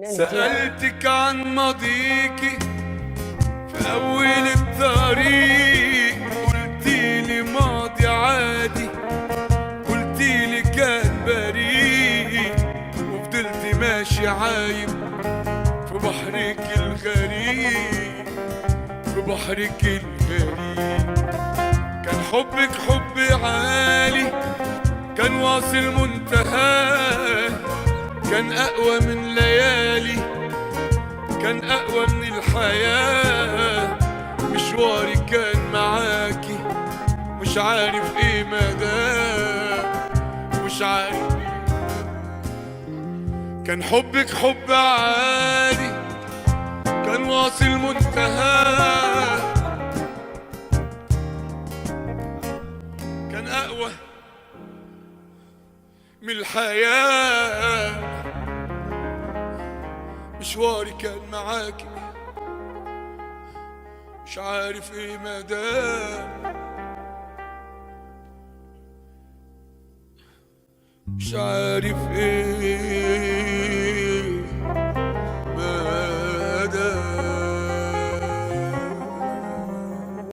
سألتك عن ماضيكي في أول الطريق، قلتيلي ماضي عادي، قلتيلي كان بريء، وفضلت ماشي عايم في بحرك الغريب، في بحرك الغريب. كان حبك حب عالي، كان واصل منتهى، كان أقوى من ليالي، كان أقوى من الحياة. مشواري كان معاكي مش عارف ايه مدى، مش عارف. كان حبك حب عالي، كان واصل منتهى، كان أقوى من الحياة. مشواري كان معاكي مش عارف ايه مدى، مش عارف ايه.